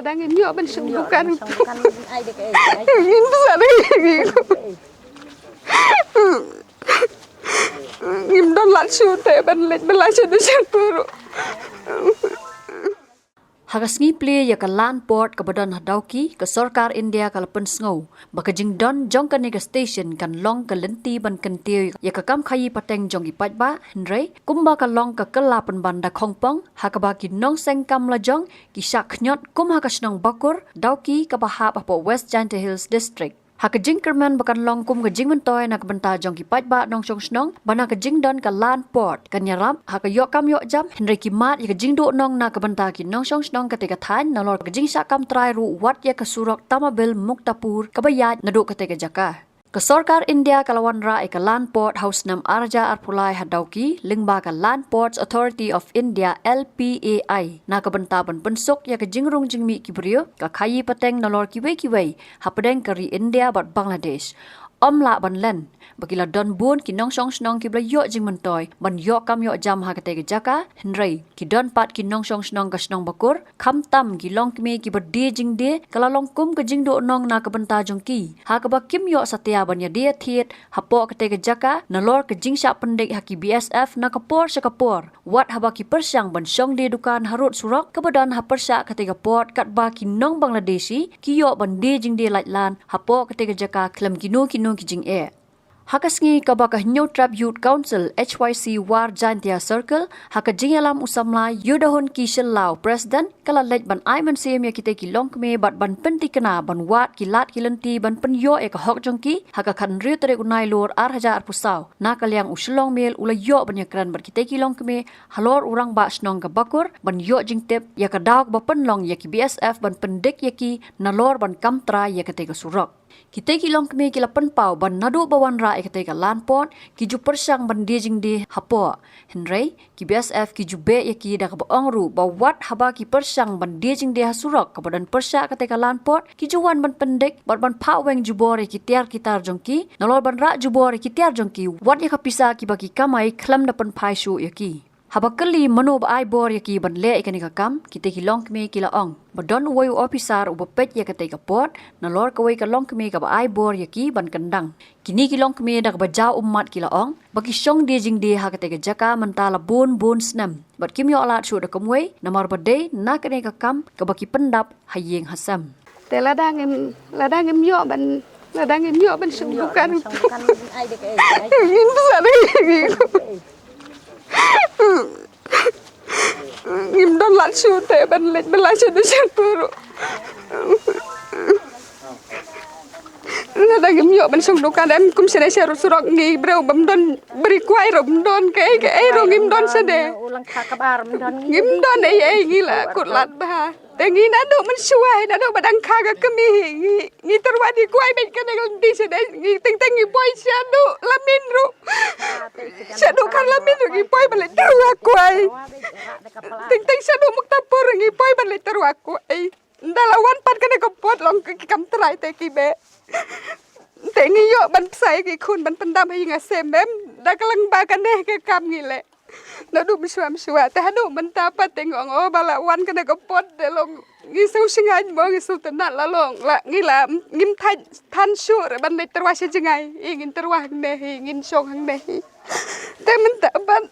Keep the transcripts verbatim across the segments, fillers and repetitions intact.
Dang im ïoh ban shong dukan. Ngim sa dei. Ngim don lad shuh te ban leit ban leit sha dushan puro. Ha ka sngi plie ïa ka land port kaba don ha Dawki, ka sorkar India ka la pynsngew ba ka jingdon jong kane ka station kan long ka lynti ban kyntiew ïa ka kam khaïi pateng jong ki paidbah, hynrei kumba ka long ka kylla pynban da khongpong, ha kaba ki nongseng kam lajong ki shah khñiot kum ha ka shnong Bakur, Dawki kaba hap hapoh West Jaintia Hills District. Ha ka jingkyrmen ba kan long kum ka jingmyntoi na ka bynta jong ki paidbah nongshong shnong, ba na ka jingdon ka land port kan ïarap ha ka ïoh kam ïoh jam, hynrei ki mad ïa ka jingduhnong na ka bynta ki nongshong shnong katei ka thaiñ, nalor ka jingshah kam trai ruh wat ïa ka surok Tamabil Muktapur kaba ïaid naduh katei ka jaka. Ka sorkar India ka la wanrah ïa ka land port ha u snem ar hajar arphew lai ha Dawki, lyngba ka Land Ports Authority of India, L P A I, na ka bynta ban pynsuk ïa ka jingrung jingmih ki briew, ka khaïi pateng nalor kiwei kiwei hapdeng ka ri India bad Bangladesh. Ym lah ban len ba ki la don bun ki nongshong shnong kiba la ïoh jingmyntoi ban ïoh kam ïoh jam ha katei ka jaka, hynrei ki don pat ki nongshong shnong ka shnong Bakur, khamtam ki longkmie kiba die jingdie, ka la long kum ka jingduhnong na ka bynta jong ki, ha kaba kim ïoh satia ban ïadie thied hapoh katei ka jaka, nalor ka jingshah pyndik ha ki B S F na ka por sha ka por, wat haba ki pyrshang ban shong die dukan harud surok kaba don ha pyrshah katei ka port, katba ki nong Bangladeshi ki ïoh ban die jingdie lait lan hapoh katei ka jaka khlem kino kino ki jingeh. Ha ka sngi kaba ka Hynñiewtrep Youth Council, H Y C War Jaintia Circle, ha ka jingïalam u samla Yudahun Ki Shyllaw, President, ka la leit ban ai mynsiem ïa kitei ki longkmie bad ban pynthikna ban wad ki lad ki lynti ban pynïoh ïa ka hok jong ki ha ka khathynriew tarik u Nailur ar hajar arphew saw. Na ka liang u Shillong Mail u la ïoh ban ïakren bad kitei ki longkmie halor u rangbah shnong ka Bakur ban ïoh jingtip ïa ka daw kaba pynlong ïa ki B S F ban pyndik ïa ki nalor ban kam trai ïa katei ka surok. Kitei ki longkmie ki la pynpaw ba naduh ba wanrah ïa katei ka land port ki ju pyrshang ban die jingdie hapoh. Hynrei ki B S F ki ju beh ïa ki da kaba ong ruh ba wat haba ki pyrshang ban die jingdie ha surok kaba don pyrshah katei ka land port, ki ju wan ban pyndik bad ban phah weng jubor ïa ki tiar ki tar jong ki, nalor ban rah jubor ïa ki tiar jong ki wat ïa ka pisa kiba ki kamai khlem da pynphai shuh ïa ki. Haba kylli mano ba ai bor ïa ki ban leh ïa kane ka kam, kitei ki longkmie ki la ong ba don uwei u ophisar uba peit ïa katei ka port, nalor kawei ka longkmie kaba ai bor ïa ki ban kyndang. Kine ki longkmie da kaba jaw ummat ki la ong ba ki shong die jingdie ha katei ka jaka mynta la bun bun snem bad kim ïoh lad shuh da kumwei, namar ba dei na kane ka kam kaba ki pyndap ha ïing ha sem. Te lada ngim, lada ngim ïoh ban, lada ngim ïoh ban shong dukan. Ngim sa dei. Ngim don lad shuh te ban leit ban leit sha dushan puro. Lada ngim ïoh ban shong dukan, em kum shane sha surok ngi briew bym don, bri kwai ruh bym don, kaei kaei ruh ngim don shane. Ngim don ei ei, ngi la kut lad bha. Te ngi naduh mynshuwa, naduh ba dang kha ka kmie hi, ngi, ngi tyrwa die kwai beit kane ka lynti shadei, ngi teng teng ngi poi shaduh Lamin ruh. Shaduh Khar Lamin ruh ngi poi ban leit tyrwa kwai. Teng teng shaduh Muktapur ruh ngi poi ban leit tyrwa kwai. Ynda la wan pat kane ka port long ki kam trai te ki beh. Te ngi ïoh ban pynshai ki khun ban pyndam ha ïing ha sem, em da ka lyngba kane ka kam ngi leh. Naduh mynshuwa mynshuwa te haduh mynta pat te ngi ong, oh, ba la wan kane ka port te long ngi sngewsynei mo, ngi sngewtynnat la long, la ngi la ngim thait than shuh re ban leit tyrwa sha jngai, i ngin tyrwa hangne hi, ngin shong hangne hi. Te mynta pat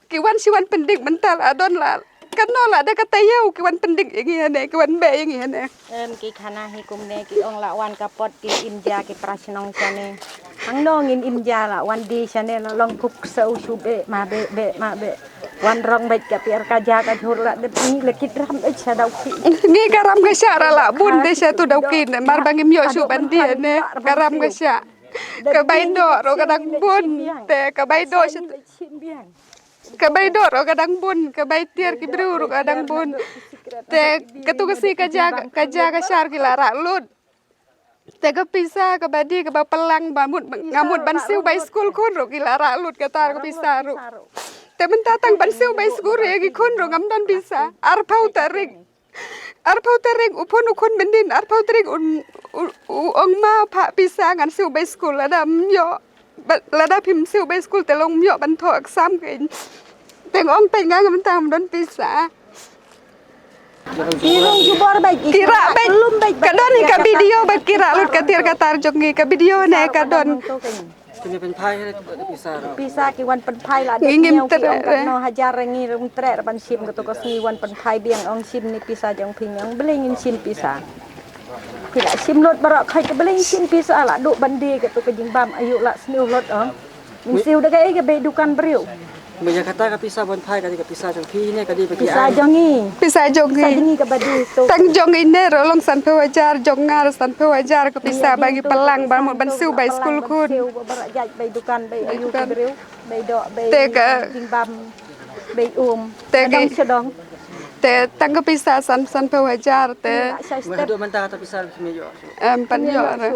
ki wan shi wan pyndik mynta la don la. Kano la da ka taïew ki wan pyndik ïa ngi hane, ki wan beh ïa ngi hane. Em, ki khana hi kumne, ki ong la wan ka port ki India ki pra shnong shane. Hangno ngin India la wan die shane, la long kuk sa u shu beh ma beh beh ma beh. Wan rong beh ka pier ka ja ka jhur la de ngi la kit ram beh sha Dawki. Ngi ka ram ka shah ra la bun te sha tu Dawki ne, mar ba ngim ïoh shuh ban die ne, ka ram ka shah. Ka bai doh ruh ka dang bun te ka bai doh sha. Ka bai doh ruh ka dang bun, ka bai tiar ki briew ruh ka dang bun. Te katu ka sngi ka ja, ka ja ka shar ki la rah lut. Te ka pisa kaba die kaba pynlang ba mut, nga mut ban siew bai skul khun ruh ki la rah lut kata ka pisa ruh. Te mynta tang ban siew bai skul ruh ïa ki khun ruh ngam don pisa. Arphew tarik. Arphew tarik u phone u khun mynnin, arphew tarik un, u, u ong ma phah pisa ngan siew bai skul, lada ym ïoh, ba, lada phim siew bai skul te long ym ïoh ban thoh exam kein. Te nga ong peit nga ngam tang don pisa. Ki rung jubor bad ki rah bad lum bad ka don ka video bad ki rah lut ka tiar ka tar jong ngi, ka video ne ka don. Pisa ki wan pynphai la ngi ngim treh, no hajar ngi rum treh ban shim kato ka sngi wan pynphai biang ong shim ni pisa jong phi ong bling ngin shim pisa. Phi la shim lut baroh khaj bling shim pisa la duk ban die kato ka jingbam ayu la sniew lut ong. Ngin siew da ka ei ka bei dukan briew. Ba ïa kata ka pisa ban phai ka dei ka pisa jong phi ne ka dei ba ki pisa ai jong ngi. Pisa jong ngi. Pisa jong ngi ka ba dei to. Tang jong ngi ne ro long sanphew hajar jong nga ro sanphew hajar ka pisa ba ngi palang ba mut ban siew bai skul khun. Siew ba baroh jait bai dukan bai ayu ka briew bai doh bai jingbam bai um. Te ka dong sha dong. Te tang ka pisa san sanphew hajar te. Ba haduh mynta kata pisa phi me ïoh. Em pan ïoh re.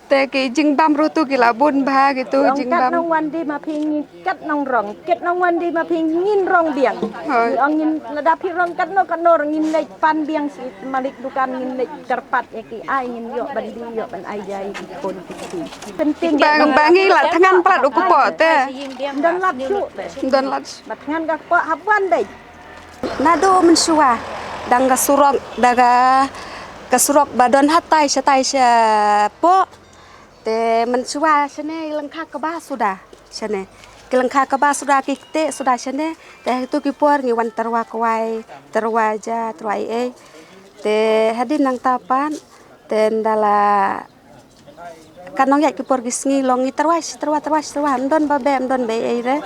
Te ki jingbam ruh tu ki la bun bha ki tu. Ong kat jingbam nong wan di ma phi ngin kat nong rong kat nong wan di ma phi ngin rong biang. Hoi. Ong ngin lada phi rong kat no kat no ngin leit pan biang si malik dukan ngin leit kyrpad ïa ki ai ngin ïoh ban di ïoh ban ai jai ki khun ki phi. Penting bang bang ngi la thngan plat u kpoh te. Don lat shu. Don lat. Ba thngan ka kpoh hap wan dei. Naduh mynshuwa dang ka surok da ka, ka surok ba don hatai shatai shapoh. Te mynshuwa shane ki lyngkha kaba suda shane. Ki lyngkha kaba suda ki kte suda shane. Te ha kitu ki por ngi wan tyrwa kwai, tyrwa ja, tyrwa ei ei. Te hadien nangta pat te nda la Kan nong ïaid ki por ki sngi long ngi tyrwa shi tyrwa tyrwa shi tyrwa, ym don ba beh ym don ba ei ei re.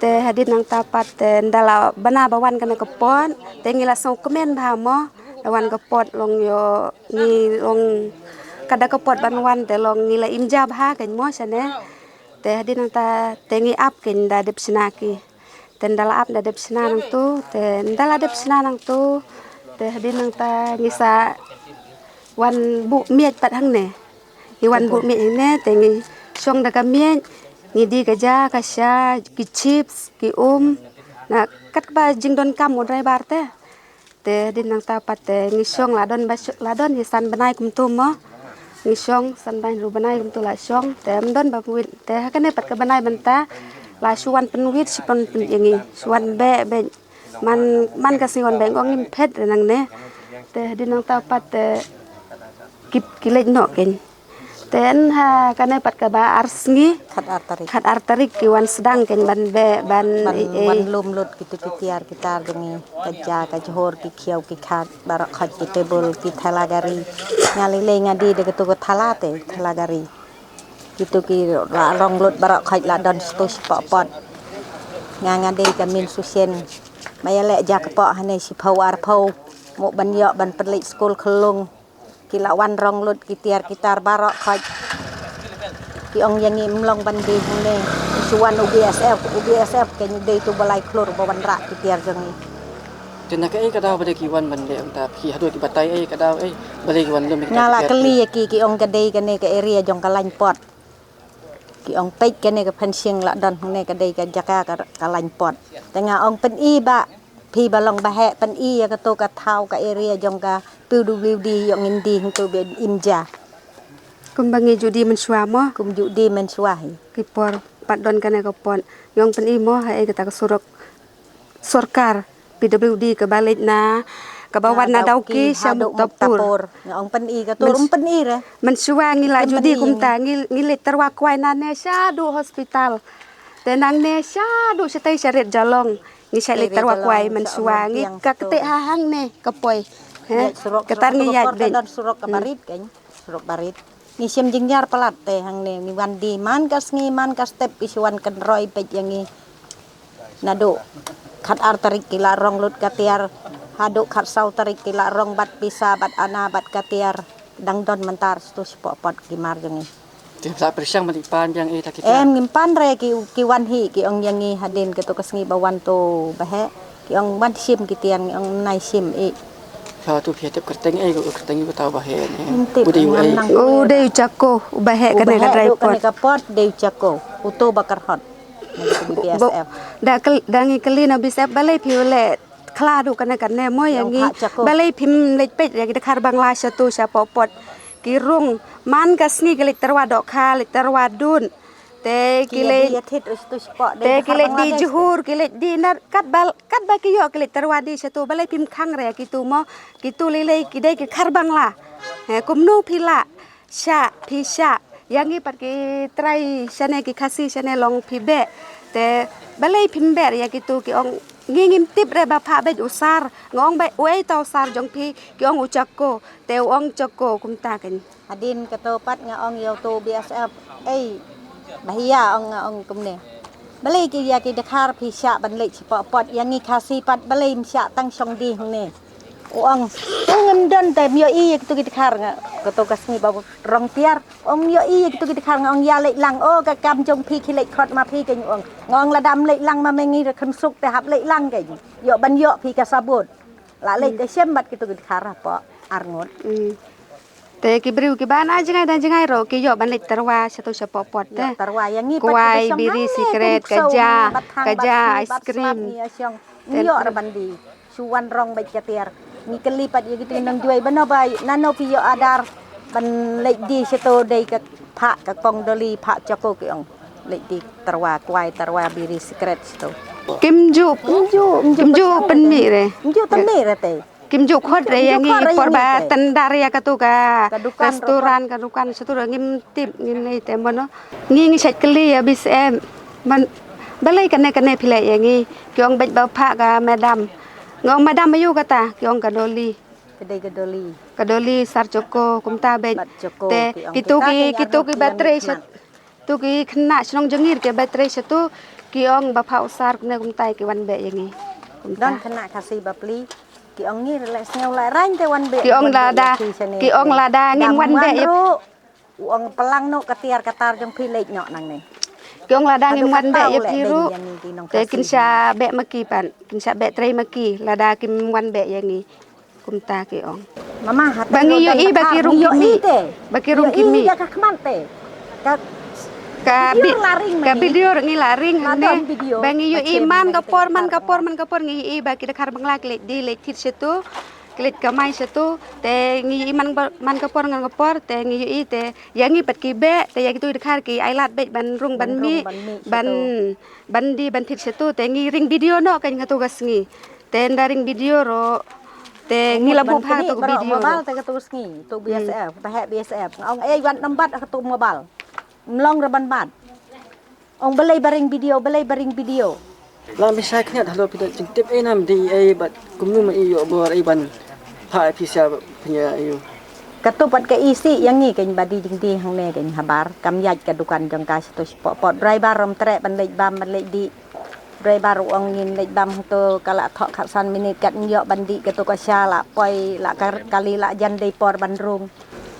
Te hadien nangta pat te nda la bana ba wan kane ka pot te ngi la sngewkmen bha mo. La wan ka pot long ïoh ngi long ka da ka pot ban wan te long ngi la im ja bha kein mo shane. Te hadien nangta te ngi ap kein da dep shna ki. Te nda la ap nda dep shna nangtu, te nda la dep shna nangtu, te hadien nangta ngi sa wan buh miej pat hangne. Ngi wan buh miej hangne, te ngi shong da ka miej, ngi die ka ja, ka sha, ki chips, ki um, na kat kaba jingdonkam u driver te. Te hadien nangta pat te ngi shong la don ba sho-, la don hi san bnai kumtu mo. Ngi shong san bnai ru bnai kumtu la shong te ym don ba pynwit te ha kane pat ka bnai mynta la shu wan pynwit shi pyn pyn ïa ngi shu wan beh beh man man ka sngi wan beh ngong ngim phet re nangne. Te hadien nangta pat te ki, ki leit noh kein. Te ha kane pat kaba ar sngi. Khat ar tarik. Khat ar tarik ki wan sdang kein ban beh ban ban ei ei. Wan lum lut kitu ki tiar ki tar jong ngi. Ka ja ka jhur ki khiew ki khat baroh khoit ki tebul ki thela gari. Nga lei lei nga die da katu ka thela te thela gari. Kitu ki la rong lut baroh khoit la don satu shapoh pot. Nga nga dei ka min susien. Ma ïaleh ja ka poh hane shiphew arphew. Mo ban ïoh ban pynleit skul khyllung. Ki la wan rong lut ki tiar ki tar baroh khoit. Ki ong ïa ngi ym long ban die hangne. Shu wan u B S F, u B S F kein dei tu ba lai khlur ba wanrah ki tiar jong ngi. Te na kaei ka daw ba dei ki wan ban leh mynta phi haduh ki batai ei ka daw ei ba dei ki wan lum. Nga la kylli ïa ki ki ong ka dei kane ka area jong ka lain pot. Ki ong peit kane ka fencing la don hangne ka dei ka jaka ka, ka lain pot. Te nga ong pyni ba phi ba long ba heh pyni ïa kato ka thaw ka area jong ka P W D ïoh ngin die hangto ba im ja. Kumba ngi ju die mynshuwa mo. Kum ju die mynshuwa hi. Ki por pat don kane ka pot. Ïong pyni mo ha ei kata ka surok. Sorkar P W D kaba leit na kaba wan na Dawki sha Muktapur. Nga ong pyni ka tur um pyni re. Mynshuwa ngi la ju die kumta ngi, ngi leit tyrwa kwai na ne shaduh hospital. Te nangne shaduh shatei sha Rit Jalong ngi shait leit tyrwa kwai mynshuwa ngi ka kte ha hangne ka poi. He ka tar ngi ïaid beit. Surok ka barit kein. Surok barit. Ngi shim jingjar palat te hangne ngi wan die man ka sngi man ka step ki shu wan kynroi peit ïa ngi. Naduh khat ar tarik ki la rong lut ka tiar haduh khat saw tarik ki la rong bad pisa bad ana bad ka tiar. Dang don mynta satu shapoh pot ki mar jong ngi. Te sa pyrshang ban pan biang ei ta ki tiar. Em ngim pan re ki, ki wan hi ki ong ïa ngi hadien katu ka sngi ba wan tu ba heh. Ki ong wan shim ki tiar ngi ong nai shim i. Ka tu phi tip kyrteng ei, kyrteng ei ka tau ba heh ne. U dei u ei. U dei u Chako, u ba heh kane ka drai pot. Kane ka pot dei u Chako. U to ba kyrhot. Da ngi kylli na B S F balei phi u leh khla du kane kane mo ïa ngi. Balei phim leit peit ïa ki dkhar Bangla sha tu sha pot pot. Ki rung man ka sngi ki leit tyrwa dohkha leit tyrwa dun. Te ki leit, te ki leit die jhur, ki leit die nar, katba, katba ki ïoh ki leit tyrwa die shatu, balei phim khang re ïa kitu mo, kitu lei lei ki dei ki khar Bangla. He, kumno phi lah, shah, phi shah, ïa ngi pat ki trai shane ki Khasi shane long phi beh. Te balei phim beh re ïa kitu, ki ong ngi ngim tip re ba phah beit u sar, nga ong beit uei ta u sar jong phi, ki ong u Chako, te u ong Chako kumta kein. Hadien kato pat nga ong ïa uto u B S F, ei, bahia ong, nga ong kumne. Balei ki ïa ki dkhar phi shah ban leit shapoh pot, ïa ngi Khasi pat balei ym shah tang shong die hangne. U ong, u ngim don te ym ïohi ïa kito ki dkhar nga, kato ka sngi ba rong tiar. Ym ïohi ïa kito ki dkhar nga ong ïa leit lang, o ka kam jong phi ki leit khot ma phi kein u ong. Nga ong lada ym leit lang ma me ngi re khun suk te hap leit lang kein. Ïoh ban ïoh phi ka sabut. La leit te shem bad kito ki dkhar hapoh arngut. Te ki briew kiba na jngai dang jngai ruh ki ïoh ban leit tyrwa shatu shapoh pot te. Kwai, biri, sikret, ka ja, ka ja, ice cream. Te ïoh re ban die. Shu wan rong beit ka tiar. Ngi kylli pat ïa kito ki nongjuai ba nano ba, nano phi ïoh order ban leit die shatu dei ka phah ka kong Doli, phah Chako ki ong. Leit die tyrwa kwai, tyrwa biri, sikret shatu. Kim ju, kim ju pynmih re. Kim ju pynmih re te. Kim ju khot re ïa ngi por ba tender ïa katu ka restaurant, ka dukan shatu re ngim tip, ngim lei te mo no. Ngi ngi shait kylli ïa B S F. Ban, balei kane kane phi leh ïa ngi. Ki ong beit ba phah ka madam. Nga ong madam aïu kata, ki ong ka Doli. Ka dei ka Doli. Ka Doli sar Choko kumta beit. Te kito ki, kito ki ba trei shat, to ki khynnah shnong jong ngi ki ba trei shatu, ki ong ba phah u sar kumne kumta ki wan beh ïa ngi. Kumta. Don khynnah Khasi bapli, ki ong ngi re leh sngew leh rain te wan beh. Ki ong lada, ki ong lada ngim wan beh ïa. U ong plang noh ka tiar ka tar jong phi leit noh nangne. Ki ong lada ngim wan beh ïa phi ruh. Te kin shah beh ma ki pat, kin shah beh trei ma ki, lada kim wan beh ïa ngi. Kumta ki ong. Ba ngi ïohi ba ki rung ki mih. Ba ki rung ki mih. Ka video ngi la ring hangne. Ba ngi ïohi man ka por, man ka por, man ka por ngi ïohi ba ki dkhar Bangla ki leit die leit thied shatu. Ki leit kamai shatu. Te ngi ïohi man ka por ngan ka por te ngi ïohi te ïa ngi pat ki beh te ïa kitu ki dkhar ki ai lad beit ban rung ban mih ban, ban die ban thied shatu te ngi ring video noh kein katu ka sngi. Te nda ring video ruh. Te ngi la buh bha katu ka video. Mobile te katu ka sngi, tu B S F, ta heh B S F. Nga ong ei wat nambat katu mobile. Mlong re ban bat. Ong balei ba ring video, balei ba ring video. Lam pisa khniat halo pida jingtip ei nam di ei bat kumnu ma i ïoh bor ei ban. Pha pisa pnya ïoh. Katu pat ka isi ïa ngi kein ba die jingdie hangne kein habar kam ïaid ka dukan jong ka shatu shapoh pot driver rum treh ban leit bam ban leit die. Driver u ong ngin leit bam hangto ka la thoh khatsan minit kat ym ïoh ban die katu ka sha la poi la kali la jan dei por ban rung.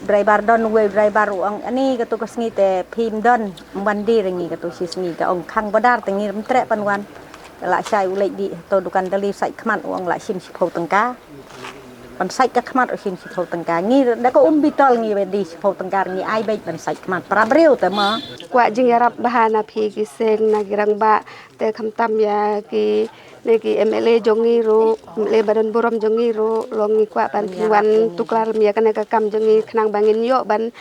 Driver don uwei driver u ong ani katu ka sngi te phim don ym wan die re ngi katu shi sngi ka ong khang badar te ngi rum treh ban wan. Ka la shai u leit die hangto dukan dali sait khmat u ong la shim shiphew tyngka. Ban sait ka khmat u shim shiphew tyngka ngi da ka um bitol ngi die shiphew tyngka ngi ai beit ban sait khmat para briew te ma. Kwah jingïarap bha na phi ki seng na ki rangbah. Te khamtam ïa ki ne ki M L A jong ngi ruh, M L A ba don burom jong ngi ruh, long ngi kwah ban phi wan tuklar ïa kane ka kam jong ngi khnang ba ngin ïoh ban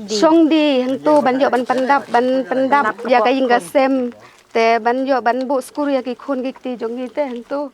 shong die hangto ban ïoh ban pyndap, ban pyndap ïa ka ïing ka sem. Te ban ïoh ban buh skur ïa ki khun ki kti jong ngi te hangto.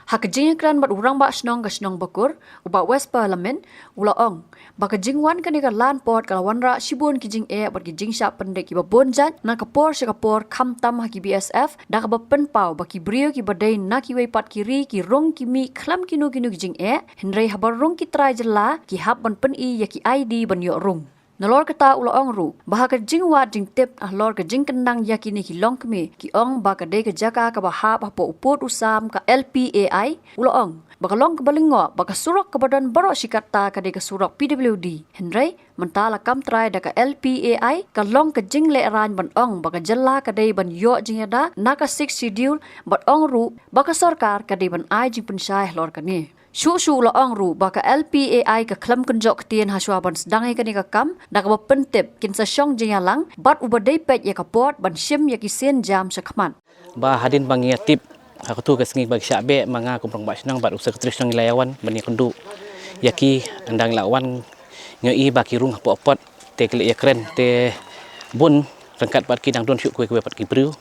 Ha ka jingïakren bad u rangbah shnong ka shnong Bakur, u Bah West Parliament, u la ong ba ka jingwan kane ka lan pot ka la wanrah shibun ki jingeh bad ki jingshah pyndik kiba bun jait na ka por sha ka por khamtam ha ki B S F da kaba pynpaw ba ki briew kiba dei na kiwei pat ki ri ki rung ki mih khlem kino kino ki jingeh, hynrei haba rung ki trai jylla ki hap ban pyni ïa ki I D ban ïoh rung. Nalor kata u la ong ruh ba ha ka jingwad jingtip halor ka jingkyndang ïa kine ki longkmie ki ong ba ka dei ka jaka kaba hap hapoh u pud u sam ka L P A I. U la ong ba ka long kaba lyngngoh ba ka surok kaba don baroh shi katta ka dei ka surok P W D. Hynrei mynta la kam trai da ka L P A I ka long ka jinglehrain ban ong ba ka jylla ka dei ban ïoh jingïada na ka Sixth Schedule bad ong ruh ba ka sorkar ka dei ban ai jingpynshai halor kane. Shuh shuh u la ong ruh ba ka L P A I ka khlem kynjoh ktien hashwa ban sdang ïa kane ka kam da kaba pyntip kin sa shong jingïalang bad uba dei peit ïa ka port ban shim ïa ki sienjam shakhmat. Ba hadien ba ngi ïa tip ha katu ka sngi ba ki shah beh ma nga kum rangbah shnong bad u sekretari shnong ngi la ïa wan ban ïakynduh ïa ki, ynda ngi la wan ngi ïohi ba ki rung hapoh port te ki la ïakren te bun ryngkat bad ki dang don shuh kiwei kiwei pat ki briew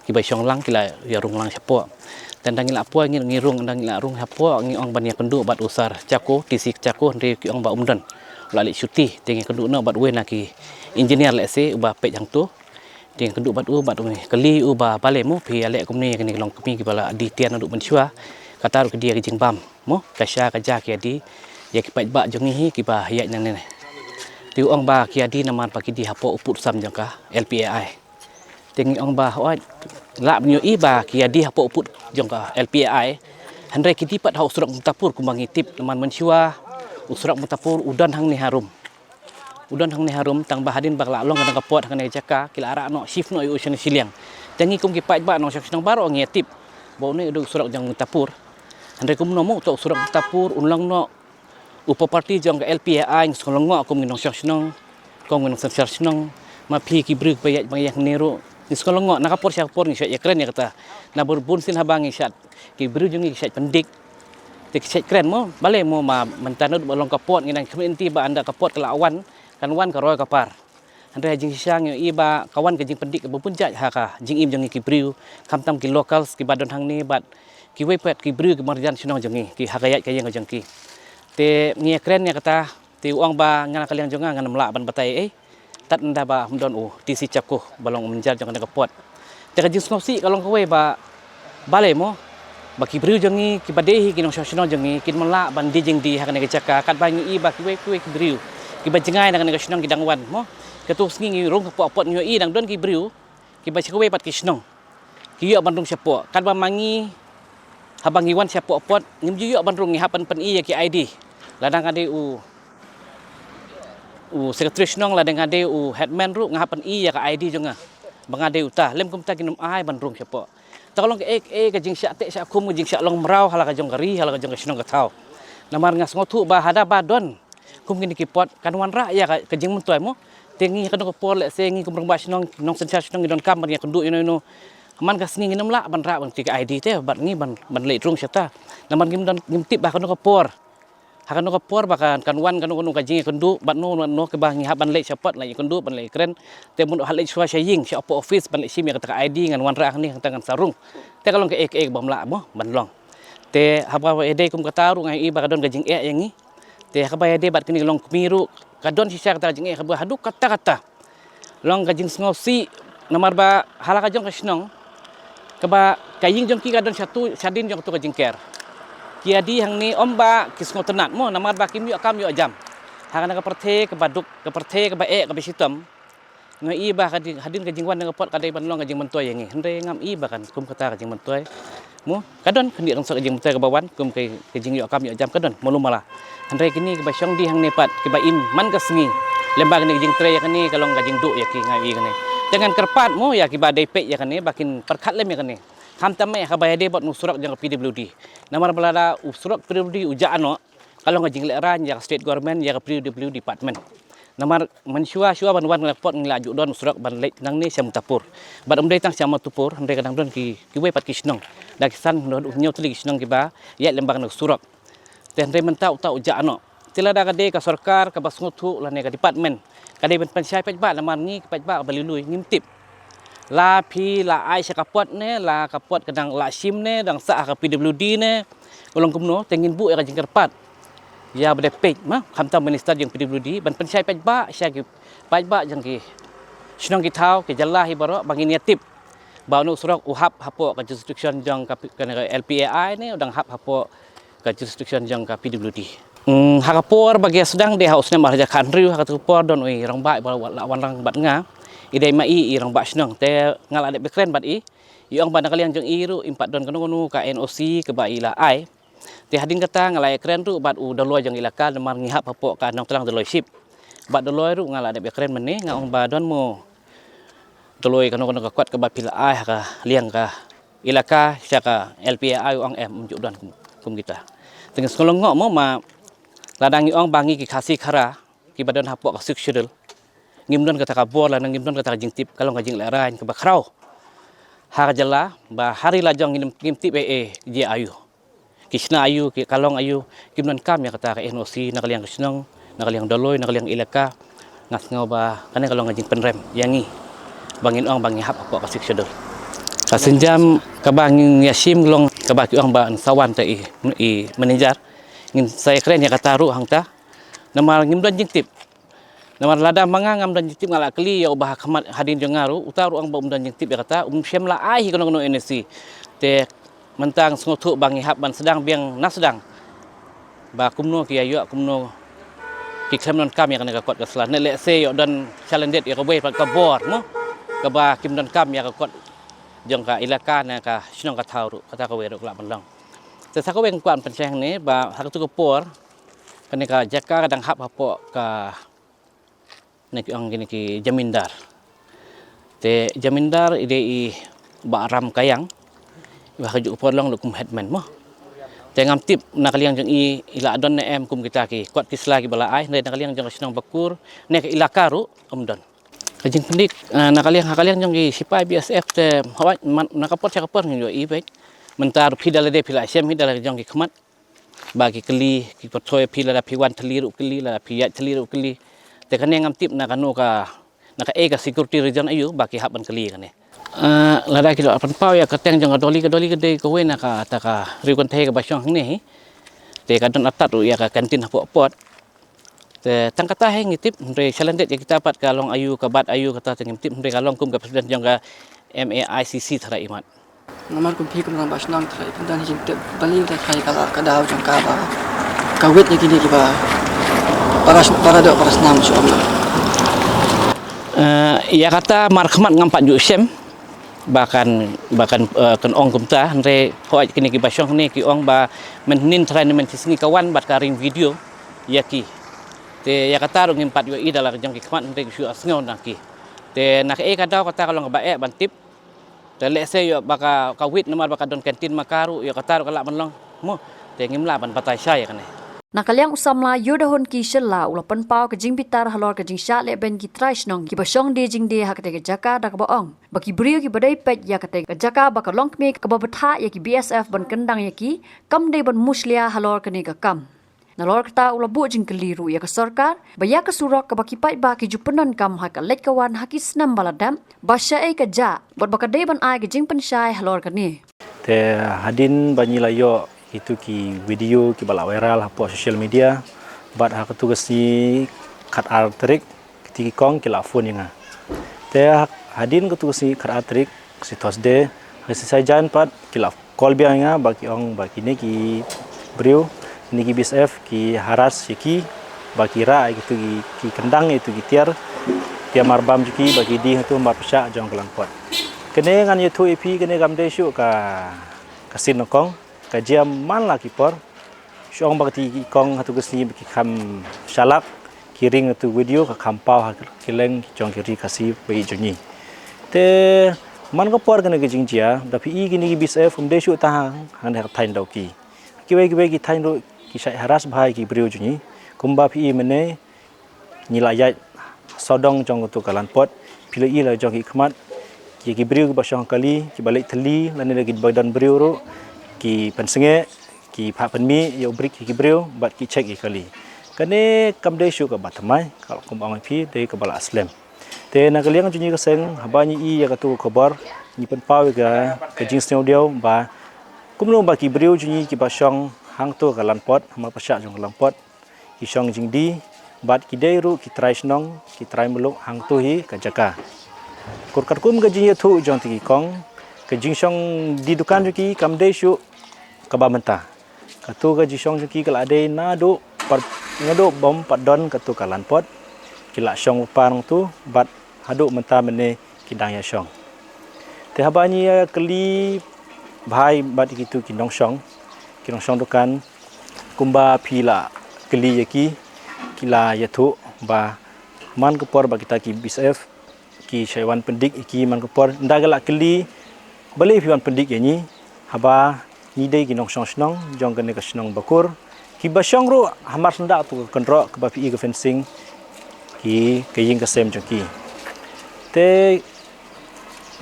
kiba shong lang, ki la ïa rung lang shapoh. Te ynda ngi la poi, ngi, ngi rung, ynda ngi la rung shapoh, ngi ong ban ïakynduh bad u Sir Chako, T C Chako, hynrei ki ong ba um don, u la leit shuti. Te ngi kynduh noh bad uwei na ki engineer lehse uba peit hangto. Te ngi kynduh bad u, bad u kylli u ba balei mo phi ïaleh kumne ïa kine ki longkmie kiba la die tiar naduh mynshuwa. Kata ruh ki die ïa ka jingbam mo, ka sha ka ja ki ïa die ïa ki paidbah jong ngi hi kiba ïaid nangne. Te u ong ba ki ïa die namar ba ki die hapoh u pud sam jong ka L P A I. Te ngi ong ba hooid, lah ban ïohi ba ki ïa die hapoh u pud jong ka L P A I, hynrei ki die pat ha u surok Mutapur kumba ngi tip, namar mynshuwa u surok Mutapur u don hangne harum. U don hangne harum, tang ba hadien ba ka la long kane ka port ha kane ka jaka, ki la rah noh, shift noh ïa u sha shiliang. Te ngi kum ki paidbah nongshong shnong baroh ngi ïa tip ba une u dei u surok jong Mutapur. Hynrei kumno mo uta u surok Mutapur un long noh u property jong ka L P A I? Ngi sngewlyngngoh kum ngi nongshong shnong, kum ngi nongsynshar shnong, ma phi ki briew kiba ïaid ba ngi ïa hangne ruh ngi sngewlyngngoh. Na ka por sha ka por ngi shait ïakren ïa kata. Na bun bun sien haba ngi shait, ki briew jong ngi ki shait pyndik, te ki shait kren mo, balei mo ma mynta naduh ba long ka port ngi dang khmih lynti ba ynda ka port ka la wan, kan wan ka roi ka par. Hynrei ha jingshisha ngi ïohi ba ka wan ka jingpyndik kaba bun jait ha ka jingim jong ngi ki briew, khamtam ki locals kiba don hangne bad kiwei pat ki briew ki marjan shnong jong ngi, ki ha ka ïaid ka ïeng ka jong ki. Te ngi ïakren ïa kata, te u ong ba nga na ka liang jong nga ngan ym lah ban batai ei ei tad ynda ba ym don u T C Chako ba long u manager jong kane ka port. Te ka jingsngewsih ka long kawei ba balei mo ba ki briew jong ngi kiba dei hi ki nongshong shnong jong ngi kin ym lah ban die jingdie ha kane ka jaka, katba ngi ïohi ba kiwei kiwei ki briew kiba jngai na kane ka shnong ki dang wan mo. Katto ka sngi ngi rung hapoh port, ngi ïohi dang don ki briew kiba sha kawei pat ki shnong ki ïoh ban rung shapoh. Katba ma ngi haba ngi wan shapoh port ngim ju ïoh ban rung, ngi hap ban pyni ïa ki I D. Lada nga dei u, u secretary shnong, lada nga dei u headman ruh nga hap pyni ïa ka I D jong nga ba nga dei uta, lym kumta kin ym ai ban rung shapoh. Ta ka long kaei kaei ka jingshah teh shah khum, ka jingshah long mraw ha la ka jong ka ri, ha la ka jong ka shnong ka thaw. Namar nga sngewthuh ba haba don kum kine ki port kan wanrah ïa ka, ka jingmyntoi mo. Te ngi ha kano ka por lehse ngi kum rangbah shnong, nongsynshar shnong ngi donkam ban ïakynduh ïano ïano man ka sngi, ngin ym lah ban rah ban kti ka I D te bad ngi ban, ban leit rung shata. Namar ngim don, ngim tip ba ha kano ka por, ha kano ka por ba kan, kan wan kano kano ka jingïakynduh bad no, no, no, kaba ngi hap ban leit sha port leit ïakynduh, ban leit kren. Te mut ha leit shuwa sha ïing, sha office ban leit shim ïa kata ka I D, ngan wanrah hangne, hangta ngan sa rung. Te ka long kaei kaei kaba ym lah mo ban long. Te haba ïadei kum kata ruh nga ïohi ba ka don ka jingeh ïa ngi. Te haba ïadei bad kine ki longkmie ruh ka don shisha kata ka jingeh, haba haduh katta katta long ka jingsngewsih. Namar ba ha la ka jong ka shnong kaba ka ïing jong ki ka don shatu shadien jong katu ka jingker. Ki ïa die hangne ym ba ki sngewtynnat mo, namar ba kim ïoh kam ïoh jam ha kane ka pyrthei kaba duk, ka pyrthei kaba eh, kaba shitom. Nga ïohi ba hadien, hadien ka jingwan jong ka port ka dei ban long ka jingmyntoi ïa ngi, hynrei ngam ïohi ba kan kum kata ka jingmyntoi mo. Ka don khyndiat khynsoh ka jingmyntoi kaba wan kum ka, ka jingïoh kam ïoh jam, ka don malu mala. Hynrei kine kiba shong die hangne pat kiba im man ka sngi lem bad kane ka jingtrei ïa kane ka long ka jingduh ïa ki, nga ïohi kane. Te ngan kyrpad mo ïa kiba dei peit ïa kane ba kin pyrkhat lem ïa kane. Khamtam eh haba ïadei bad u surok jong ka P W D. Namar ba lada u surok P W D u jah noh, ka long ka jinglehrain ïa ka state government, ïa ka P W D department. Namar mynshuwa shuwa ban wan na ka port ngi la ju don u surok ban leit nangne sha Mutapur. Bad ym dei tang sha Mutapur, hynrei ka dang don ki, kiwei pat ki shnong, da ki san haduh hynñiew tylli ki shnong kiba ïaid lem bad kane ka surok. Te hynrei mynta uta u jah noh. Te lada ka dei ka sorkar kaba sngewthuh lane ka department, ka dei ban pynshai paidbah, namar ngi ki paidbah ba lui lui ngim tip. La phi la ai sha ka port ne, la ka port ka dang la shim ne, dang sah ha ka P W D ne, u long kumno, te ngin buh ïa ka jingkyrpad ïa ba dei peit ma, khamtam minister jong P W D ban pynshai paidbah sha ki paidbah jong ki shnong ki thaw, ki jylla hi baroh, ba ngin ïa tip ba une u surok u hap hapoh ka jurisdiction jong ka, ka L P A I ne u dang hap hapoh ka jurisdiction jong ka P W D. Hmm, ha ka por ba ki sdang de ha u snem ar hajar khathynriew, ha katu ka por don u i rangbah ba la wan lang bad nga. I dei ma i, i rangbah shnong, te nga la dep ïakren bad i. I ong ba na ka liang jong i ruh im pat don kano kano ka N O C kaba i la ai. Te hadien kata nga la ïakren ruh bad u Doloi jong i elaka, namar ngi hap hapoh ka Nongtlang Doloi Ship. Bad Doloi ruh nga la dep ïakren mynne, nga ong ba don mo Doloi kano kano ka kot kaba phi la ai ha ka liang ka elaka sha ka L P A I, u ong em, ym ju don kum, kum kita. Te ngi sngewlyngngoh mo ma, lada ngi ong ba ngi ki Khasi Khara kiba don hapoh ka Sixth Schedule ngim don kata ka bor lane ngim don kata ka jingtip, ka long ka jinglehrain kaba khraw ha ka jylla, ba ha ri la jong ngim, ngim tip ei ei, jia aïu, ki shna aïu, ki, ka long aïu, kim donkam ïa kata ka N O C na ka liang ka shnong, na ka liang Doloi, na ka liang elaka. Nga sngew ba kane ka long ka jingpynrem ïa ngi. ba ngin ong ba ngi hap hapoh ka Sixth Schedule. Ka sienjam kaba ngin ïa shim long kaba ki ong ba yn sa wan te i, i manager. Ngin sa ïakren ïa kata ruh hangta. Namar ngim don jingtip. Namar lada ma nga ngam don jingtip, nga la kylli ïa uba ha khmat hadien jong nga ruh, uta ruh ong ba um don jingtip ïa kata, um shym la ai hi kano kano N O C. Te mynta nga sngewthuh ba ngi hap ban sdang biang na sdang ba kumno ki ïa ïoh, kumno ki khlem donkam ïa kane ka kot ka sla. Ne lehse ïoh don challenge ïa kawei pat ka bor mo, kaba kim donkam ïa ka kot jong ka ilaka ne ka shnong ka thaw ruh, kata kawei ruh ka lah ban long. Te sa kawei nga kwah ban pynshai hangne ba ha katu ka por kane ka jaka ka dang hap hapoh ka, ne ki ong kine ki jamindar. Te jamindar i dei i Bah Ram Kayang, iba ha kajuh ka por long ruh kum headman mo. Te ngam tip na ka liang jong i, i la don ne em kum kita ki kot ki sla kiba la ai, hynrei na ka liang jong ka shnong Bakur ne ka ilaka ruh um don. Ka jingpyndik, eh, na ka liang, ha ka liang jong ki sipai B S F te hawai, man, na ka por sha ka por ngi ïohi beit. Mynta ruh phi da lade phi la shem hi da la jong ki khmat. Ba ki kylli, ki pyrthoi phi, lada phi wan thylli ruh kylli, lada phi ïaid thylli ruh kylli. Te kane ngam tip na kano ka, na kaei ka security reason aiu ba ki hap ban kylli kane. Ah, lada ki la pynpaw ïa ka kyrteng jong ka Dolly, ka Dolly ka dei kawei na kata ka riew kynthei kaba shong hangne hi. Te ka don atat ruh ïa ka canteen hapoh pot. Te tang kata hi ngi tip, hynrei challenge ïa kita pat ka long aiu, ka bat aiu kata te ngim tip, hynrei ka long kum ka president jong ka M A I C C tharai imat. Namar kum phi kum rangbah shnong tharai phi don hi jingtip, balei te khlaiñ ka la ka daw jong ka ba ka wit ïa kine kiba para, para doh para snam shu ong. Eh, ïa kata markhmat ngam pat ju shem ba kan, ba kan, eh, kan ong kumta, hynrei hooid kine kiba shong hangne ki ong ba mynhynnin tharai ne mynshisngi ka wan bad ka ring video ïa ki. Te ïa kata ruh ngim pat ïohi da la ka jong ki khmat, hynrei ki shu ïohsngew na ki. Te na kaei ka daw kata ka long kaba eh ban tip. Te lehse ïoh ba ka, ka wit namar ba ka don canteen ma ka ruh, ïoh kata ruh ka lah ban long mo. Te ngim lah ban batai shai ïa kane. Na ka liang u samla Yudahun Ki Shylla u la pynpaw ka jingbitar halor ka jingshah lehbeiñ ki trai shnong kiba shong die jingdie ha katei ka jaka da kaba ong ba ki briew kiba dei peit ïa katei ka jaka ba ka longkmie kaba bthah ïa ki B S F ban kyndang ïa ki, kam dei ban mushlia halor kane ka kam. Nalor kata u la buh jingkylli ruh ïa ka sorkar ba ïa ka surok kaba ki paidbah ki ju pyndonkam ha ka leit ka wan ha ki snem ba la dep, ba shaei ka jah bad ba ka dei ban ai ka jingpynshai halor kane. Te hadien ba ngi la ïoh kitu ki video kiba la viral hapoh social media, bad ha katu ka sngi khatar tarik, kiti ki kong ki la phone ïa nga. Te ha-, hadien katu ka sngi khatar tarik, ka sngi Thursday, ha ka sngi Saitjaiñ pat ki la call biang ïa nga ba ki ong ba kine ki briew, kine ki B S F ki harass ïa ki, ba ki rah ïa kitu ki, ki kyndang ïa kitu ki tiar, tiar marbam jong ki ba ki die hangtu marpyrshah jong ka Landpot. Kane ngan ïathuh ïa phi, kane kam dei shuh ka, ka sien nyngkong, ka jia man la ki por. Shu ong ba kiti ki kong hangtu ka sngi ba ki kham shalak, ki ring hangtu video ka kham paw ha ki leng jong ki ri Khasi ba ïeit jong ngi. Te man ka por kane ka jingjia, da phi i kine ki B S F um dei shuh tang hangne ha ka thaiñ Dawki. Kiwei kiwei ki thaiñ ruh ki shait harass bha ïa ki briew jong ngi. Kumba phi i mynne, ngi la ïaid sawdong jong katu ka Landpot, phi la i la jong ki khmat, ki, ki briew kiba shong kali, kiba leit thylli, lane da kiba don briew ruh, ki pynsngewbha, ki phah pynmih ïa u brik ïa ki briew bad ki check ïa kali. Kane kam dei shuh kaba thymmai, ka kum ong ïa phi dei kaba la slem. Te na ka liang jong ngi ka seng, haba ngi i ïa katu ka khubor, ngi pynpaw ïa ka, ka jingsngewdiaw ba kumno ba ki briew jong ngi kiba shong hangtu ka Landpot, ha marpyrshah jong ka Landpot, ki shong jingdie, bad ki dei ruh ki trai shnong, ki trai muluk hangtu hi ka jaka. Kur katkum ka jingïathuh jong kiti ki kong, ka jingshong die dukan jong ki kam dei shuh kaba mynta. Katu ka jingshong jong ki ka la dei naduh pat, naduh bym pat don katu ka Landpot. Ki la shong u par nangtu, bad haduh mynta mynne ki dang ïa shong. Te haba ngi ïa kylli bha bad kitu ki nongshong, ki nongshong dukan, kumba phi la kylli ïa ki, ki la ïathuh ba man ka por ba kita ki B S F ki shait wan pyndik ïa ki man ka por, ynda ki la kylli, balei phi wan pyndik ïa ngi, haba ngi dei ki nongshong shnong jong kane ka shnong Bakur, kiba shong ruh ha mar syndah tu ka kynroh kaba phi i ka fencing, ki, ka ïing ka sem jong ki. Te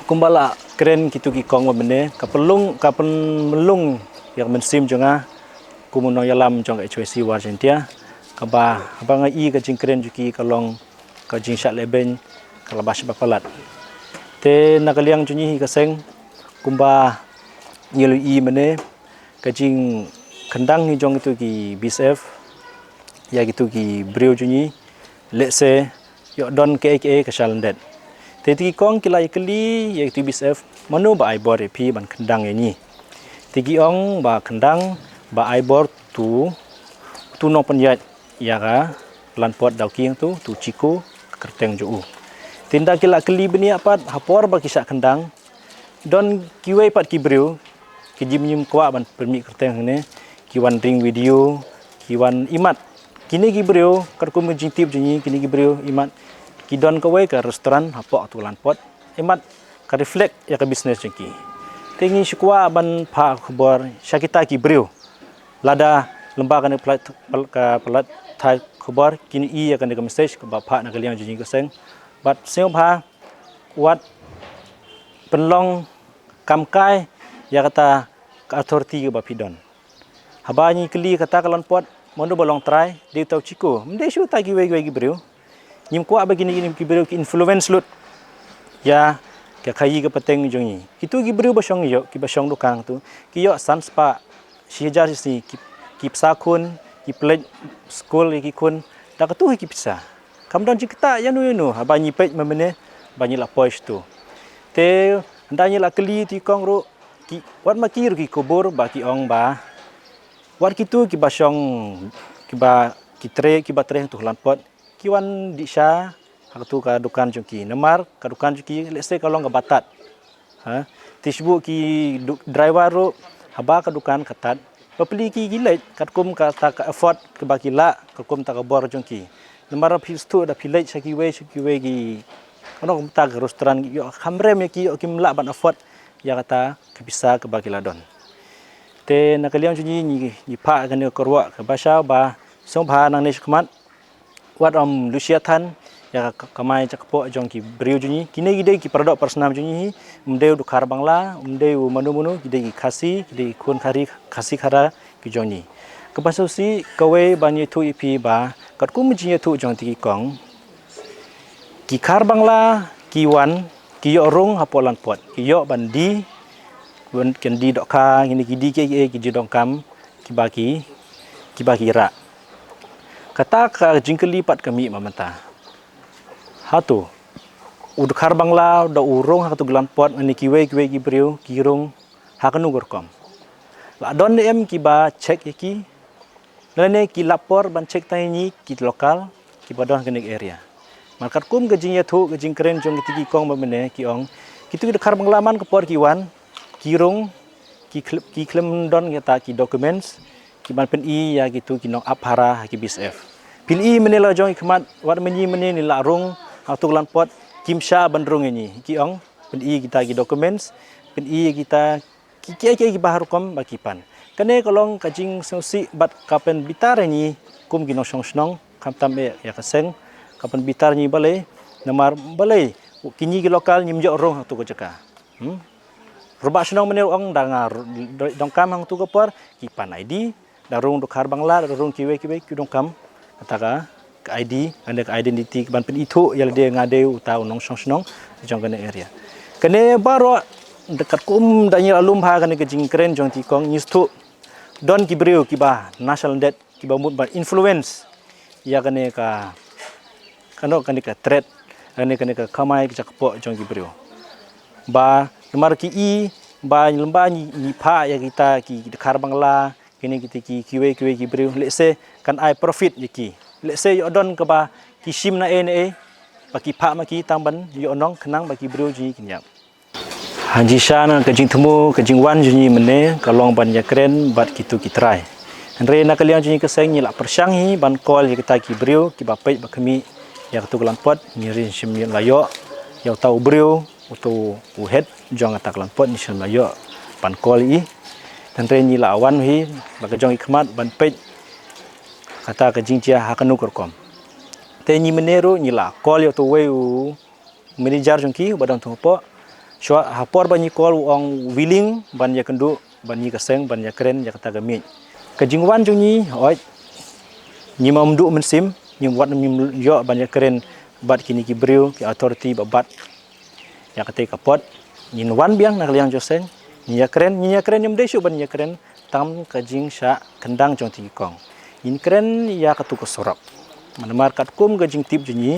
kumba la kren kitu ki kong ba mynne, ka pynlong, ka pynlong ïa ka mynsiem jong nga kum u nongïalam jong ka H Y C War Jaintia, kaba haba nga i ka jingkren jong ki ka long ka jingshah lehbeiñ ka la bash ba palat. Te na ka liang jong ngi hi ka seng, kumba ngi la ïohi mynne, ka jingkyndang hi jong kitu ki B S F ïa kitu ki briew jong ngi, lehse ïoh don kaei kaei ka shalyndet. Te ti ki kong ki la ïakylli ïa kitu B S F, mano ba ai bor ïa phi ban kyndang ïa ngi. Ti ki ong ba kyndang ba ai bor tu, tu nongpynïaid ïa ka Lanpot Dawki tu, tu Chiko, ka kyrteng jong u. Te ynda ki la kylli bniah pat, ha por ba ki shah kyndang, don kiwei pat ki briew, ki jingim kwah ban pynmih kyrteng hangne, ki wan ring video, ki wan imat. Kine ki briew, katkum ka jingtip jong ngi, kine ki briew imat, ki don kawei ka restaurant hapoh tu Lanpot, imat ka reflect ïa ka business jong ki. Te ngi shu kwah ban phah khubor sha kita ki briew. Lada lymba kane ka plat-, pal-, ka plat thai khubor, kin ïohi ïa kane ka message kaba phah na ka liang jong ngi ka seng. Bad sngewbha wat pynlong kam kai ïa kata ka authority kaba phi don. Haba ngi kylli kata ka Lanpot, mano ba long trai, dei uta u Chiko. Ym dei shuh uta kiwei kiwei ki briew. Ngim kwah ba kine, kine ki briew ki influence lut ïa ka khaïi ka pateng jong ngi. Kitu ki briew ba shong ïoh, kiba shong dukan tu, ki ïoh san spah, shi hajar shi sngi, ki, ki pisa khun, ki pynleit skul ïa ki khun da katu hi ki pisa. Kam don jingktah ïano ïano, haba ngi peit mynne ba ngi la poi shatu. Te ynda ngi la kylli ti kong ruh, ki, wat ma ki ruh ki kubur ba ki ong ba, wat kitu kiba shong, kiba ki trei, kiba trei tu Lanpot, ki wan dih sha ha katu ka dukan jong ki. Namar ka dukan jong ki, lehse ka long kaba tad. Ha? Te shibun ki du-, driver ruh, haba ka dukan ka tad, bapli ki, ki leit katkum kata ka effort kaba ki lah, katkum kata ka bor jong ki. Namar phi sngewthuh, da phi leit sha kiwei, sha kiwei ki, kano, kumta ka restaurant, ïoh kham rem ïa ki, ïoh kim lah ban afford ïa kata ka pisa kaba ki la don. Te na ka liang jong ngi, ngi, ngi phah kane ka kyrwoh kaba sha ba sngewbha nangne shakhmat, wat ym lushia than ïa ka kamai jakpoh jong ki briew jong ngi. Kine ki dei ki paradoh parasnam jong ngi hi, ym dei u Dkhar Bangla, ym dei u mano mano, ki dei ki Khasi, ki dei ki khun Khari, Khasi Khara ki jong ngi. Kaba shisha kawei ban ïathuh ïa phi ba katkum ka jingïathuh jong ti ki kong, ki Dkhar Bangla ki wan, ki ïoh rung hapoh Lanpot, ki ïoh ban die, ban, kin die dohkha, kine ki die ki, ki, ki jingdonkam kiba ki, kiba ki rah. Kata ka jingkylli pat ka mih mynta. Hato u Dkhar Bangla da u rung ha katu ka Lanpot, lane kiwei kiwei ki briew ki rung ha kano ka rukom? La don ne em kiba check ïa ki, lane ki lap por ban check tang ïa ngi ki local kiba don ha kane ka area? Namar katkum ka jingïathuh, ka jingkren jong kiti ki kong ba mynne, ki ong, kitu ki Dkhar Bangla man ka por ki wan, ki rung, ki khlem, ki khlem don kita ki documents kiban pyni ïa kitu ki nongap phara ha ki B S F. Phi ïohi mynne la jong i khmat, wat mynne mynne ngi la rung ha katu ka Lanpot, kim shah ban rung ïa ngi, ki ong, pyni kita ki documents, pyni kita ki, ki, ki, kiba ha rukom ba ki pan. Kane ka long ka jingsngewsih bad ka pynbitar ïa ngi kum ki nongshong shnong, khamtam eh ïa ka seng, ka pynbitar ïa ngi. Balei? Namar balei kine ki local ngim ïoh rung ha katu ka jaka? Hmm? Rangbah shnong mynne u ong, da nga r-, do-, donkam ha katu ka por, ki pan I D, da rung Dkhar Bangla, da rung kiwei kiwei ki donkam kata ka, ka I D, lane ka identity, ban pynithuh ïa lade nga dei uta u nongshong shnong jong kane area. Kane baroh, da katkum da ngi la lum ha kane ka jingkren jong ti kong, ngi sngewthuh don ki briew kiba na shalyndet, kiba mut ban influence ïa kane ka, kano, kane ka threat, kane, kane ka kamai ka jakpoh jong ki briew. Ba namar ki i ba lymba ngi, ngi phah ïa kita ki Dkhar Bangla, kine kita ki, kiwei kiwei ki briew, lehse kan ai profit ïa ki. Lehse ïoh don kaba ki shim na ei na ei ba ki phah ma ki tang ban ïoh nong, khnang ba ki briew jong ngi kin ïap. Hangne shisha na ka jingthmu, ka jingwan jong ngi mynne ka long ban ïakren bad kitu ki trai. Hynrei na ka liang jong ngi ka seng, ngi la pyrshang hi ban call ïa kita ki briew kiba peit ba khmih ïa katu ka Lanpot, ngi rin shim la ïoh ïa uta u briew, uta u head jong kata ka Lanpot, ngi shim la ïoh ban call ïa i. Hynrei ngi la wan hi la ka jong i khmat ban peit kata ka jingjia ha kano ka rukom. Te ngi mynne ruh ngi la call ïa uta uwei u manager jong ki uba don tu hapoh. Shuwa ha por ba ngi call, u ong willing ban ïakynduh bad ngi ka seng ban ïakren ïa kata ka miej. Ka jingwan jong ngi, hooid, ngim duh mynsiem, ngim, wat ngim ïoh ban ïakren bad kine ki briew, ki authority ba bat. Ïa katei ka port ngin wan biang na ka liang jong seng, ngin ïakren, ngin ïakren, ym dei shuh ban ïakren tam ka jingshah kyndang jong ki kong. Ngin kren ïa katu ka surok. Namar katkum ka jingtip jong ngi,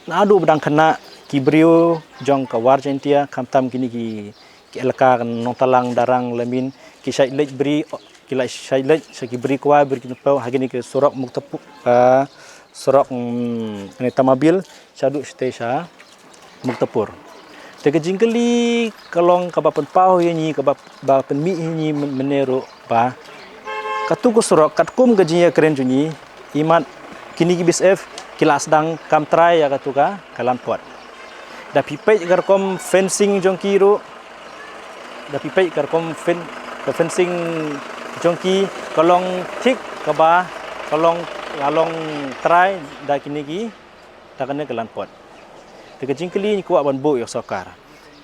naduh ba dang khynnah ki briew jong ka War Jaintia, khamtam kine ki, ki elaka ka Nongtalang, Darrang, Lamin, ki shait leit bri, ki la shait leit sha ki bri kwai, bri kynpew, ha kine ki surok Muktapur, ah, surok, mm, kane Tamabil, shaduh shatei sha Muktapur. Te ka jingkylli ka long kaba pynpaw ïa ngi, kaba, ba pynmih ïa ngi myn-, mynne ruh ba katu ka surok katkum ka jingïakren jong ngi, imat kine ki B S F ki la sdang kam trai ïa katu ka, ka land port. Da phi peit ka rukom fencing jong ki ruh, da phi peit ka rukom fen-, ka fencing jong ki ka long thik kaba, ka long, ka long trai da kine ki, da kane ka land port. Te ka jingkylli ngi kwah ban buh ïa ka sorkar.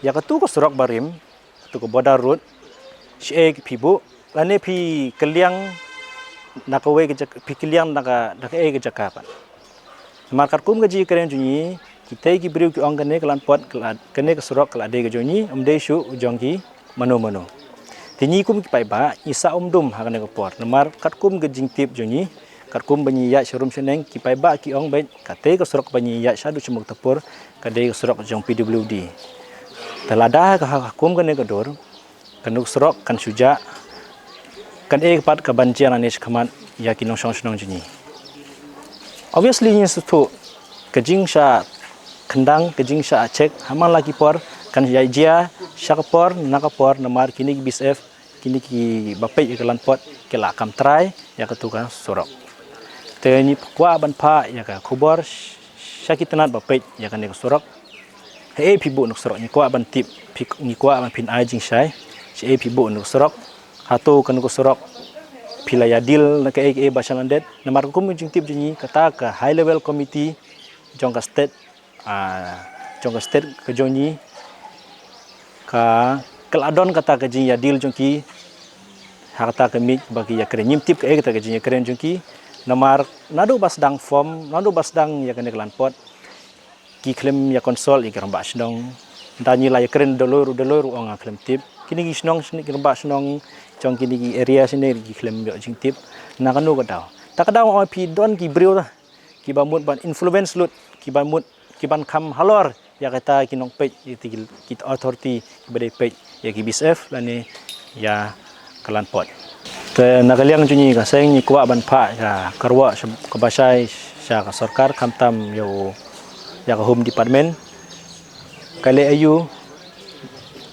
Ïa katu ka surok barim, katu ka border road, shaei phi buh, lane phi kylliang na kawei ka jaka, phi kylliang na ka, na kaei ka jaka pat. Namar katkum ka jingkren jong ngi, kitei ki briew ki ong kane ka land port, ka la, kane ka surok ka la dei ka jong ngi, ym dei shuh jong ki mano mano. Te ngi kum ki paidbah ngi sa um dum ha kane ka por. Namar katkum ka jingtip jong ngi, katkum ba ngi ïaid sharum shaneng, ki paidbah ki ong beit katei ka surok ba ngi ïaid shaduh sha Muktapur ka dei ka surok jong P W D. Te lada ka ha, ha kum kane ka dur, kane ka surok kan shu jah, kan ei pat ka ban jia nangne shakhmat ïa ki nongshong shnong jong ngi. Obviously ngi sngewthuh ka jingshah kyndang, ka jingshah check ha man la ki por kan ïa jia sha ka por na ka por, namar kine ki B S F, kine kiba peit ïa ka land port ki la kam trai ïa katu ka surok. Te ngi kwah ban phah ïa ka khubor sh-, sha ki tnat ba peit ïa kane ka surok. Haei phi buh na ka surok, ngi kwah ban tip, phi, ngi kwah ban phin ai jingshai. Shaei phi buh na ka surok, hato kane ka surok phi la ïa deal na kaei kaei ba sha lyndet. Namar kum ka jingtip jong ngi, kata ka high level committee jong ka state, ah, jong ka state ka jong ngi, ka, ka la don kata ka jingïa deal jong ki ha kata ka miej ba ki ïakren. Ngim tip kaei kata ka jingïakren jong ki. Namar naduh ba sdang form, naduh ba sdang ïa kane ka land port, ki khlem ïa consult ïa ki rangbah shnong. Nda ngi la ïakren da loi ruh, da loi ruh ong nga khlem tip. Kine ki shnong shane, ki rangbah shnong jong kine ki area shane ki khlem ïoh jingtip. Na kano ka daw? Ta ka daw ong phi don ki briew kiba mut ban influence lut, kiba mut, kiban kham halor ïa kita ki nongpeit, ïa kita ki, kita authority kiba dei peit ïa ki B S F lane ïa ka land port. Te na ka liang jong ngi ka seng ngi kwah ban phah ïa ka kyrwoh sha, kaba shai sha ka sorkar, khamtam ïa u, ïa ka Home Department. Ka leh aïu,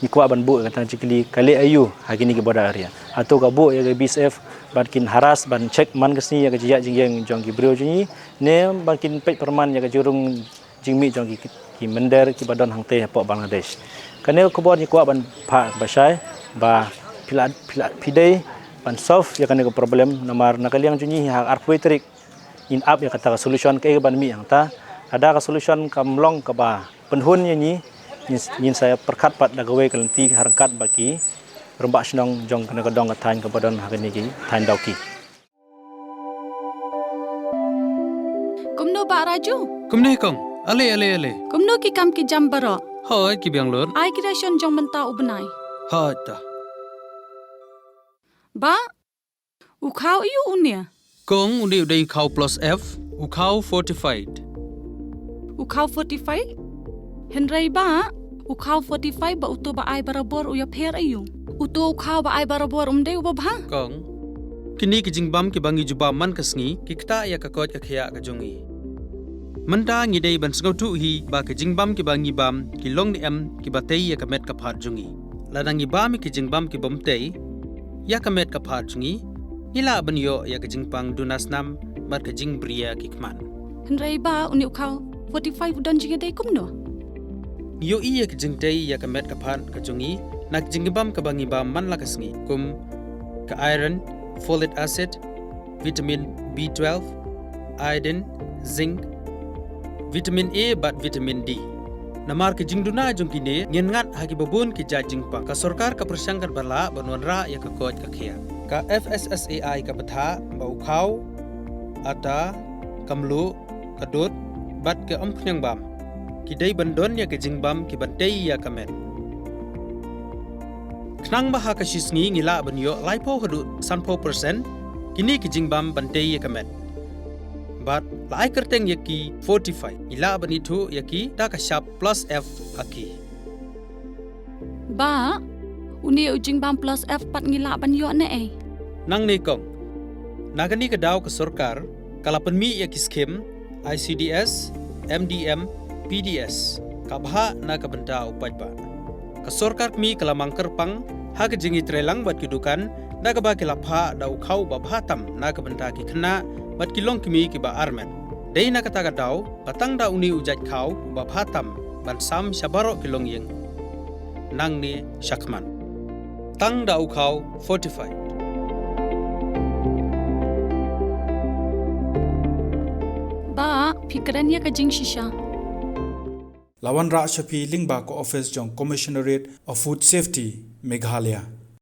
ngi kwah ban buh ïa kata ka jingkylli, ka leh aïu ha kine ki border area. Hato ka buh ïa ka B S F ban kin harass, ban check man ka sngi ïa ka jingïaid jingïeng jong ki briew jong ngi, ne ban kin peit pyrman ïa ka jingrung jingmih jong ki, ki mynder kiba don hangtei hapoh Bangladesh. Kane ka khubor ngi kwah ban phah ba shai, ba phi la, phi la, phi dei ban solve ïa kane ka problem, namar na ka liang jong ngi ha arphew tarik ngin ap ïa kata ka solution, kaei kaban mih hangta. Lada ka solution kam long kaba pynhun ïa ngi, ngin, ngin sa pyrkhat pat da kawei ka lynti ha ryngkat bad ki rangbah shnong jong kane ka dong ka thaiñ kaba don ha kine ki thaiñ Dawki. Kumno Bah Raju? Kumne kong, ale ale ale. Kumno ki kam ki jam baroh? Hooid ki biang lut. Ai ki ration jong mynta u bnai. Hooid ta. Bah, u khaw aïu une? Kong, une u dei u khaw plus F, u khaw fortified. U khaw fortified? Hynrei Bah, u khaw fortified bad uto ba ai barabor u ïapher aïu? Uto u khaw ba ai barabor um dei uba bha? Kong, kine ki jingbam kiba ngi ju bam man ka sngi ki ktah ïa ka koit ka khiah ka jong ngi. Mynta ngi dei ban sngewthuh hi ba ki jingbam kiba ngi bam ki long ne em kiba tei ïa ka met ka phad jong ngi. Lada ngi bam ïa ki jingbam kibym tei ïa ka met ka phad jong ngi, ngi lah ban ïoh ïa ka jingpang duna snam bad ka jingbriew ki khmat. Hynrei Bah, une u khaw fortified u don jingïadei kumno? Ngi ïohi ïa ka jingtei ïa ka met ka phad ka jong ngi na ka jingbam kaba ngi bam man la ka sngi, kum ka iron, folic acid, vitamin B twelve, iodine, zinc, vitamin A bad vitamin D. Namar ka jingduna jong kine, ngin ngat ha kiba bun ki jait jingpang. Ka sorkar ka pyrshang katba lah ban wanrah ïa ka koit ka khiah. Ka F S S A I ka bthah ba u khaw, ata, ka mluh, ka dud bad ka umphniang bam ki dei ban don ïa ki jingbam ki ban tei ïa ka met. Khnang ba ha ka shi sngi ngi lah ban ïoh laiphew haduh sanphew percent kine ki jingbam ban tei ïa ka met. Bad la ai kyrteng ïa ki Fortify, ngi lah ban ithuh ïa ki da ka shap plus F ha ki. Bah, une u jingbam plus F pat ngi lah ban ïoh ne ei? Nangne kong, na kane ka daw ka sorkar ka la pynmih ïa ki skim I C D S, M D M, P D S, ka bhah na ka bynta u paidbah. Ka sorkar kmie ka la mang kyrpang ha ka jingïatreilang bad ki dukan, da kaba ki la phah da u khaw ba bha tam na ka bynta ki khynnah bad ki longkmie kiba armet. Dei na kata ka daw ba tang da une u jait khaw ba bha tam ban sam sha baroh ki longïing. Nangne shakhmat, tang da u khaw Fortify. Bah, phi kren ïa ka jingshisha. La wanrah sha phi lyngba ka office jong Commissionerate of Food Safety, Meghalaya.